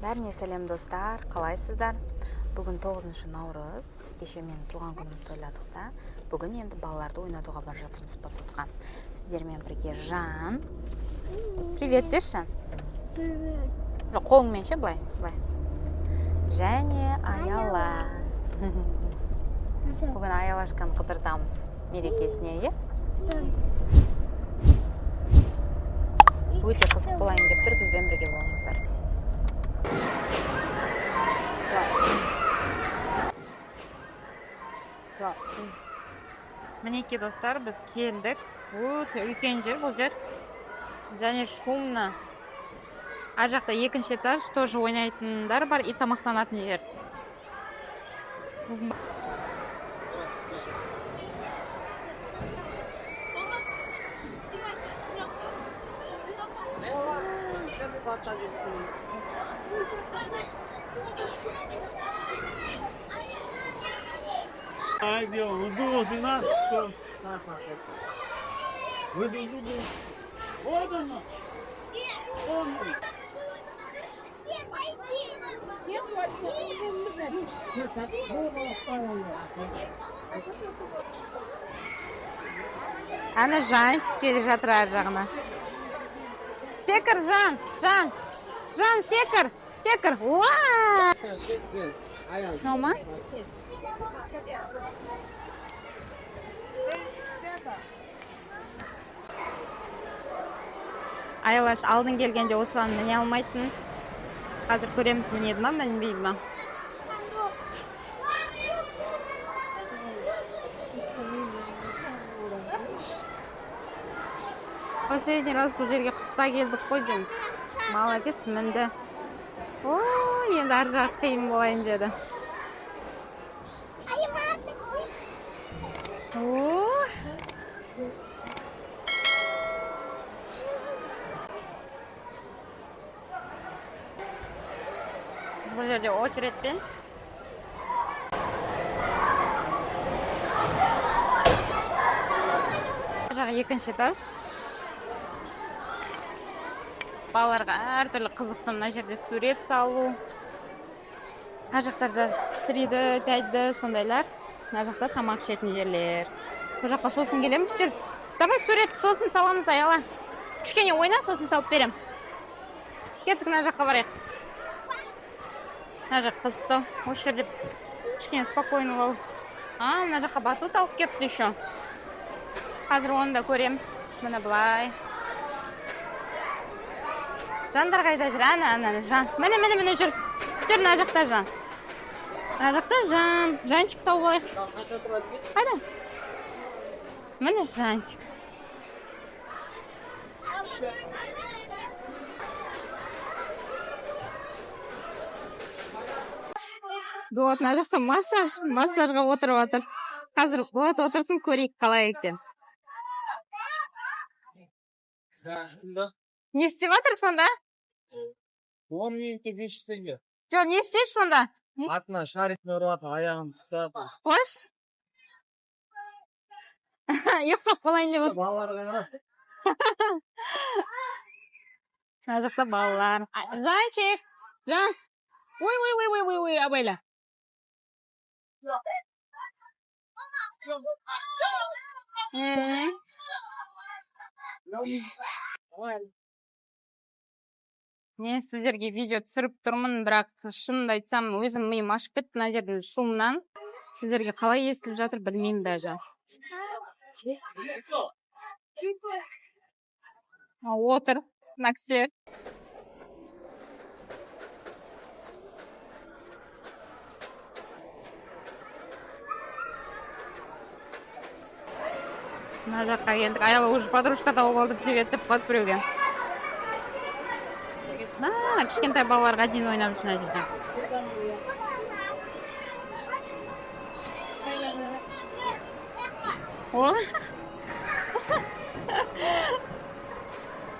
Бәріне сәлем достар, қалайсыздар? Бүгін 9 наурыз, кеше менің туған күнімді тойладық та. Бүгін енді балаларды ойнатуға бара жатырмыз батутқа. Сіздермен бірге Жан. Привет, деші Жан. Привет. Жоқ, қолыңмен ше, былай, былай. Және Аяла. Бүгін Аялашканы қыдыртамыз мерекесіне, иә? Өте қызық болайын деп тұр, бізбен бірге болыңыздар. Мінекей достар, біз келдік. Өте үлкен жер бұл жер. Және шумно. Ар жақта екінші этаж, тоже ойнайтындар бар и тамақтанатын жер. Ана Жанчик келе жатыр ар жағына. Секір, Жан, Жан, Жан, секір, секір. Уа! Мынау ма? Аялаш алдын келгенде осыған міне алмайтын. Қазір көреміз, мінеді ма, мінбейді ма? Последний раз бұл жерге қыста келдік қой деймін. Молодец, мінді. О, енді ар жағы қиын болайын деді. О! Бұл жерде очередьпен. Ар жағы екінші этаж. Балаларға әртүрлі қызықты мына жерде сурет салу. Ар жақтарда 3D, 5D сондайлар. Мына жақта тамақ ішетін жерлер. Бұл жаққа сосын келеміз. Жүр. Давай сурет сосын саламыз, Аяла. Кішкене ойна, сосын салып берем. Кеттік, мына жаққа барайық. Мына жақ қызықты. Осы жерде кішкене спокойно болу. А, мына жаққа батут алып келіпті еще. Қазір оны да көреміз. Міне былай. Жандар қайда жүр? Ана, ана, Жан. Міне, міне, міне жүр. Жүр мына жақта Жан. Мына жақта Жан. Жанчик тауып алайық. Қайда? Міне Жанчик. Болат мына жақта массаж, массажға отырып жатыр. Қазір Болат отырсын, көрейік қалай екен. Не істеп жатыр сонда? 10 минутте 500 теңге. Жоқ, не істейді сонда? Артынан шарикпен ұрады, аяғын тұтады. Қош. Ұйықтап қалайын деп отыр. Балаларға қарап. Мына жақта балалар. Жанчик, Жан. Ой, ой, ой, ой, ой, ой, абайла. Мен сіздерге видео түсіріп тұрмын, бірақ шынымды айтсам, өзім миым ашып кетті мына жердің шумынан. Сіздерге қалай естіліп жатыр білмеймін даже. Отыр мына кісілер. Мына жаққа келдік. Аяла уже подружка тауып алды, привет деп қалды біреуге. Мына кішкентай балаларға дейін ойнап жүр мына жерде. О!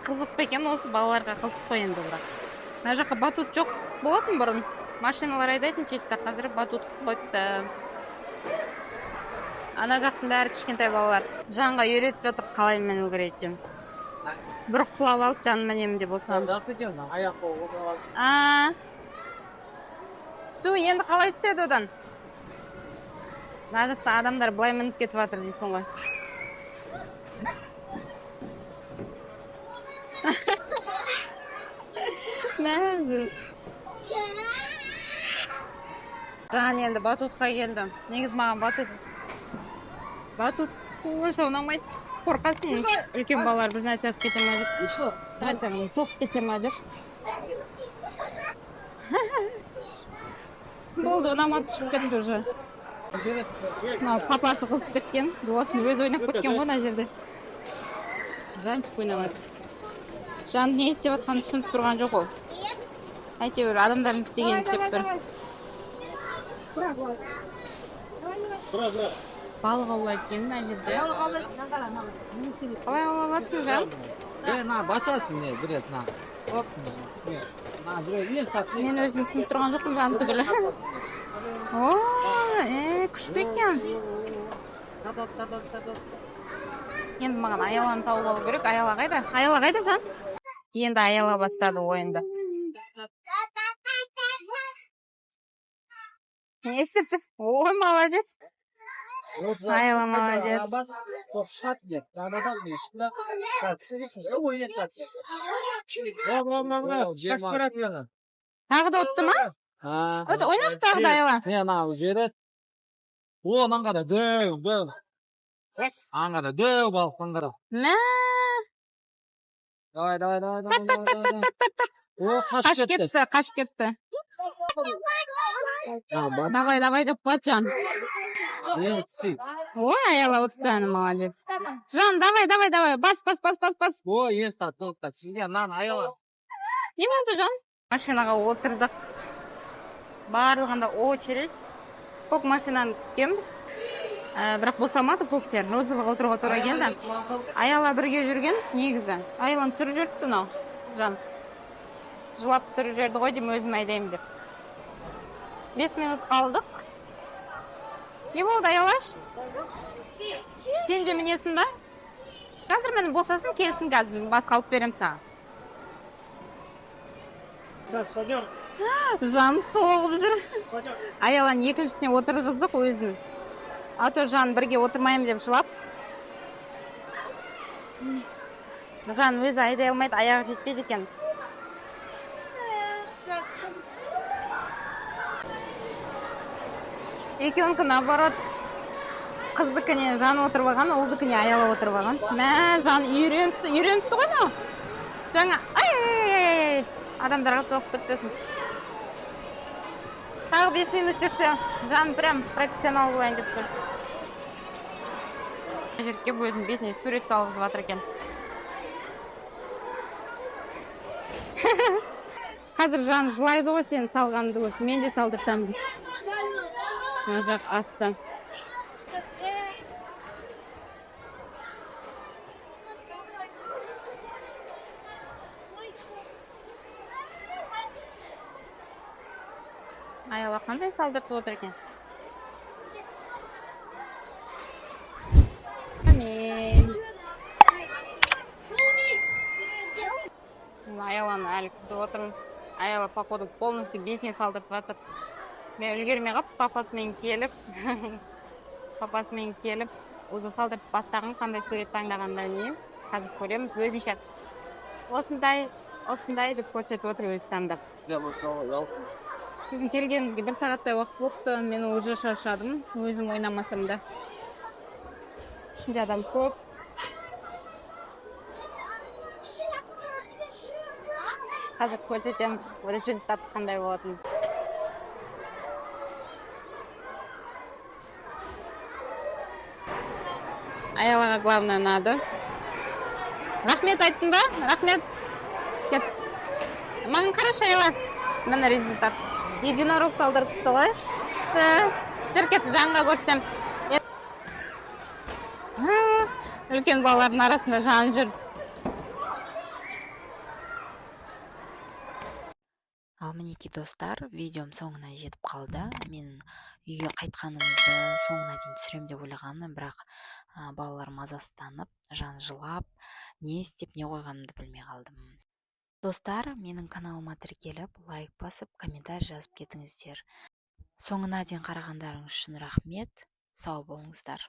Қызық па екен осы балаларға, қызық қой енді бірақ. Мына жаққа батут жоқ болатын бұрын. Машиналар айдайтын чисто, қазір батут қойыпты. Ана жақтың бәрі кішкентай балалар. Жанға үйретіп жатыр қалай міну керек екенін. Бір құлап алды, жан мінемін деп осыған. Жақсы екен, аяқ қолы отырып алады. А. Су енді қалай түседі одан? Мына жақта адамдар былай мініп кетіп жатыр дейсің ғой. Мәзір. Жан енді батутқа келді. Негізі маған батут онша ұнамайды. Қорқасың, үлкен балалар бір нәрсе қылып кете ма деп. Бір нәрсе соғып кете ма деп. Болды, ұнамады, шығып кетті уже. Мынау папасы қызып кеткен. Болатын өзі ойнап кеткен ғой мына жерде. Жанчик ойнап жатыр. Жан не істеп жатқанын түсініп тұрған жоқ ол. Әйтеуір адамдардың істегенін істеп тұр. Балық аулайды екен мына жерде. Қалай аулап жатсың, Жан? На, басасың, не, бір рет, на. Оп, на, бір рет, тап. Мен өзім түсініп тұрған жоқпын, Жан түгілі. О, күшті екен. Енді маған Аяланы тауып алу керек. Аяла қайда? Аяла қайда, Жан? Енді Аяла бастады ойынды. Не істеп тұр? Ой, молодец. Аяла молодец. Тағы да ұтты ма? Ойнашы тағы да, Аяла. Не, мынау жерет. О, мынаны қара, дәу, дәу. Аны қара, дәу балық, аны қара. Мә. Давай, давай, давай, давай, давай, давай. О, қашып Қашып кетті, қашып кетті. Давай, давай деп қояды Жан. Ой, Аяла ұтты, әні, молодец. Жан, давай, давай, давай, бас, бас, бас, бас, бас. Ой, ел сатты, сенде мынаны Аяла. Не болды, Жан? Машинаға отырдық. Барлығында очередь. Көк машинаны күткенбіз. Бірақ босамады көктер. Розовыға отыруға тура келді. Аяла бірге жүрген негізі. Аяланы түсіріп жіберіпті мынау, Жан. Жылап түсіріп жіберді ғой деймін, өзім айдаймын деп. 5 минут қалдық. Не болды, Аялаш? Сен де мінесің ба? Қазір міне босасын, келсін қазір. Мен басқа алып беремін саған. Жан соғып жүр. Аяланы екіншісіне отырғыздық өзін. А то Жан бірге отырмаймын деп жылап. Жан өзі айдай алмайды, аяғы жетпейді екен. Екеуінікі наоборот, қыздікіне Жан отырып алған, ұлдікіне Аяла отырып алған. Мә, Жан үйреніпті ғой мынау. Жаңа, ай, ай, ай, ай, адамдарға соғып кетпесін. Тағы 5 минут жүрсе, Жан прям профессионал болайын деп тұр. Мына жерге келіп өзінің бетіне сурет салғызып жатыр екен. Қазір Жан жылайды ғой сені салғанды көрсе, мен де салдыртамын деп. Мына жақ асты. Аяла қандай салдыртып отыр екен? Амин. Аяланы әлі күтіп отырмын. Аяла, походу, полностью бетіне салдыртып жатыр. Мен үлгермей қалып, папасымен келіп, папасымен келіп, уже салдыртып бастаған, қандай сурет таңдағанын білмеймін. Қазір көреміз, өзінше. Осындай, осындай деп көрсетіп отыр өзі таңдап. Біздің келгенімізге 1 сағаттай уақыт болыпты, мен уже шаршадым, өзім ойнамасам да. Ішінде адам көп. Қазір көрсетемін, результат қандай болатынын. Аялаға главное надо. Рахмет айттың ба? Рахмет. Кет. Маған қарашы, Аяла. Міне результат. Единорог салдыртты ғой. Күшті. Жүр кет, Жанға көрсетеміз. Үлкен балалардың арасында Жан жүр. Ал мінекей достар, видеом соңына жетіп қалды. Мен үйге қайтқанымызды соңына дейін түсірем деп ойлағанмын, бірақ, балалар мазасызданып, жан жылап, не істеп не қойғанымды білмей қалдым. Достар, менің каналыма тіркеліп, лайк басып, комментарий жазып кетіңіздер. Соңына дейін қарағандарыңыз үшін рахмет, сау болыңыздар.